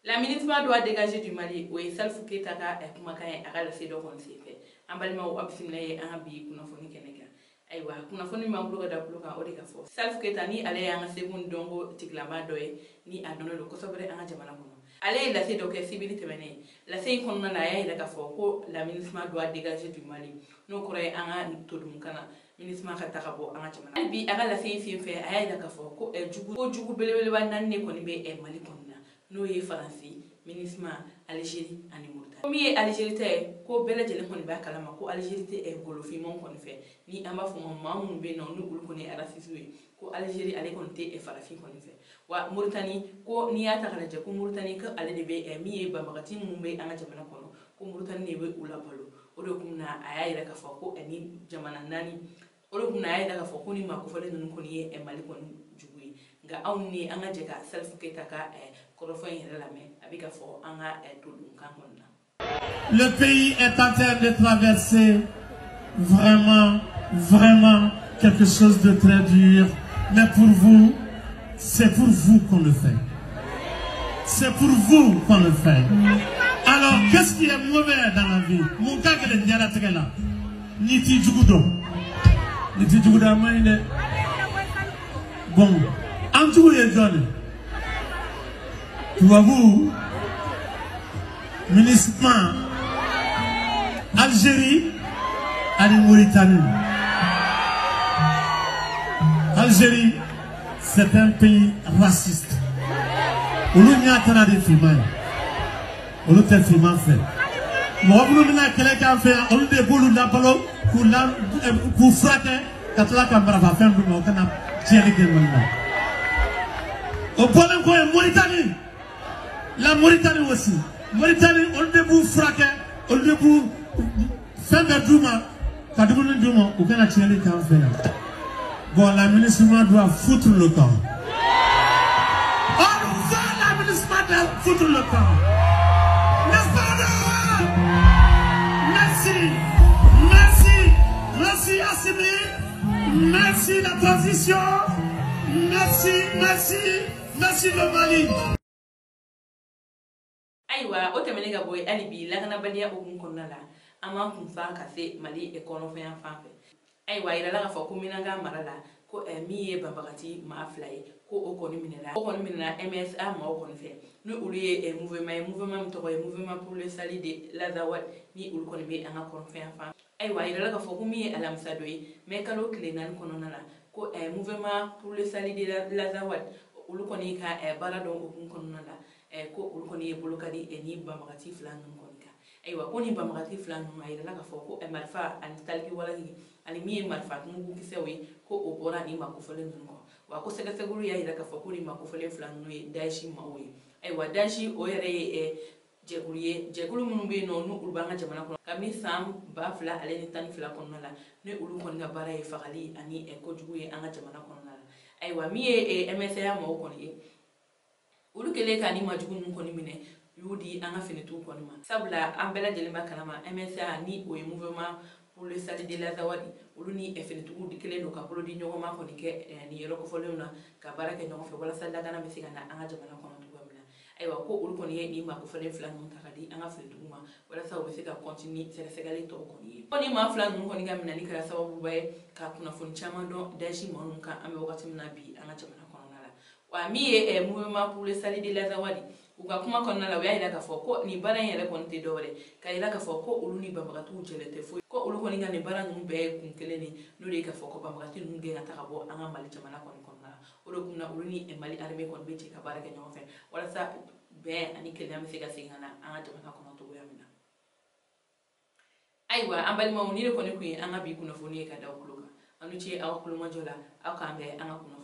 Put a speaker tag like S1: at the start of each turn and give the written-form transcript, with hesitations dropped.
S1: La MINUSMA doit dégager du Mali, o ye Salif Keita ka kumakan ye a ka lase dɔ kɔni senfɛ. An balimaw, aw bisimila ye an ka bi kunnafoni kɛnɛ kan. Ayiwa, kunnafoni min b'an bolo ka da tulo kan, o de ka fɔ Salif Keita, ni ale y'an ka seko ni dɔnko tigilama dɔ ye, ni a dɔnnen don kosɛbɛ an ka jamana kɔnɔ. Ale ye lase dɔ kɛ sibiri tɛmɛnen. Lase in kɔnɔna la, a y'a yira k'a fɔ ko la MINUSMA doit dégager du Mali, n'o kɔrɔ ye an ka todunkan na, MINUSMA ka ta ka bɔ an ka jamana. Hali bi, a ka lase in senfɛ, a y'a yira k'a fɔ ko jugu ko jugu belebeleba naani de kɔni bɛ Mali kɔnɔna na, n'o ye Faransi, MINUSMA, Algérie ani Mauritanie. Ko min ye Algérie ta ye, ko bɛɛ lajɛlen kɔni b'a kalama ko Algérie tɛ golofinmanw kɔni fɛ, ni an b'a fɔ ma maa minnu bɛ yen nɔ, ni olu kɔni ye racistes ye, ko Algérie ale kɔni tɛ farafin kɔni fɛ. Wa Mauritanie, ko n'i y'a ta k'a lajɛ, ko Mauritanie ko ale de bɛ min ye banbagati minnu bɛ an ka jamana kɔnɔ, ko Mauritanie de bɛ u labalo. O de kun na a y'a yira k'a fɔ ko ni jamana naani, o de kun na a y'a yira k'a fɔ ko ni maa kofɔlen ninnu kɔni ye Mali kɔni jugu ye. Nka anw ni an ka jɛ ka Salif Keita ka kɔrɔfɔ in yɛrɛ lamɛn, a bɛ ka fɔ an ka todunkan kɔni na.
S2: Le pays est en train de traverser vraiment, vraiment quelque chose de très dur. Mais pour vous, c'est pour vous qu'on le fait. C'est pour vous qu'on le fait. Alors, qu'est-ce qui est mauvais dans la vie? Mun ka gɛlɛn diɲɛlatigɛ la? N'i t'i jugu dɔn. N'i t'i jugu dɔn, a man ɲi dɛ. Bon, an jugu ye jɔn ye? Tubabu, MINUSMA, Algérie ani Mauritanie. Algérie, c'est un pays raciste. Olu ɲɛ taara de finman ye. Olu tɛ finman fɛ. Mɔgɔ minnu bɛna kɛlɛ kɛ an fɛ yan, olu de b'olu labalo, k'u la k'u furakɛ, ka tila ka marafafɛn d'u ma, u kana tiɲɛni kɛ Mali la. O bɔlen kɔ ye, Mauritanie. La Mauritanie aussi. Mauritanie, olu de b'u furakɛ, olu de b'u fɛn bɛɛ d'u ma, ka dumuni d'u ma, u kana tiɲɛni kɛ an fɛ yan. Bon, la MINUSMA doit foutre le camp. On veut la MINUSMA doit foutre le camp. N'est-ce pas? Merci, merci, merci Assimi, merci la transition, merci, merci, merci le Mali.
S1: Ayiwa, o tɛmɛnen ka bɔ yen, hali bi lakanabaliya hukumu kɔnɔna la, an b'an kun fa ka se Mali kɔnɔfɛn fan fɛ. Ayiwa, a yirala k'a fɔ ko Menaka mara la, ko min ye banbagati maa fila ye, ko o kɔni minɛna, o kɔni minɛna MSA maaw kɔni fɛ, ni olu ye mouvement ye, mouvement min tɔgɔ ye Mouvement pour le salut de l'Azawad, ni olu kɔni bɛ an ka kɔrɔnfɛn fan. Ayiwa, a yirala k'a fɔ ko min ye alamisa dɔ ye, mɛ kalo tile 4 kɔnɔna la, ko Mouvement pour le salut de l'Azawad, olu kɔni ka baara dɔ hukumu kɔnɔna la, ko olu kɔni ye bolo ka di ni banbagati fila ninnu kɔni kan. Ayiwa, ko ni banbagati fila ninnu, a yirala k'a fɔ ko marifa ani taliki walaki ani min ye marifa mugu kisɛw ye, ko o bɔra ni maa kofɔlen ninnu kɔ. Wa ko sɛgɛsɛgɛliw y'a yira k'a fɔ ko ni maa kofɔlen fila ninnu ye Daesh maaw ye. Ayiwa, Daesh o yɛrɛ ye jɛkulu ye, jɛkulu minnu bɛ yen nɔ, n'u olu b'an ka jamana kɔnɔ kabini san 2012 kɔnɔna la, ni olu kɔni ka baara ye fagali ani kojugu ye an ka jamana kɔnɔna la. Ayiwa, min ye MSA maaw kɔni ye, olu kɛlen ka ni majugu ninnu kɔni minɛ, u y'u di an ka finitigiw kɔni ma, sabula an bɛɛ lajɛlen b'a kalama, MSA, ni o ye Mouvement pour le salut de l'Azawad, olu ni finitigiw kelen don ka bolo di ɲɔgɔn ma kɔni kɛ nin yɔrɔ kofɔlenw na, ka baara kɛ ɲɔgɔn fɛ walasa lakana bɛ se ka na an ka jamana kɔnɔ cogoya min na. Ayiwa, ko olu kɔni ye nin maa kofɔlen fila ninnu ta ka di an ka finitigiw ma, walasa u bɛ se ka continuer sɛgɛsɛgɛli tɔw kɔni ye. Ko ni maa fila ninnu kɔni ka minɛli kɛra sababuba ye ka kunnafoni caman dɔn Daesh maa ninnu kan an bɛ wagati min na bi an ka jamana kɔnɔna la. Wa min ye Mouvement pour le salut de l'Azawad, u ka kuma kɔnɔna la, u y'a yira k'a fɔ ko nin baara in yɛrɛ kɔni tɛ dɔwɛrɛ ka yira k'a fɔ ko olu ni banbagatiw jɛlen tɛ foyi, ko olu kɔni ka nin baara ninnu bɛɛ ye kun kelen de, n'o de ye k'a fɔ ko banbagati ninnu gɛn ka taga bɔ an ka Mali jamana kɔni kɔnɔna la. O de kun na olu ni Mali armée kɔni bɛ jɛ ka baara kɛ ɲɔgɔn fɛ, walasa bɛn ani kelenya bɛ se ka segin ka na an ka jamana kɔnɔ cogoya min na. Ayiwa, an balimaw, ni de kɔni kun ye an ka bi kunnafoni ye ka da aw tulo kan. Aw ni ce aw kulomajɔ la. Aw k'an bɛn an ka kunnafoni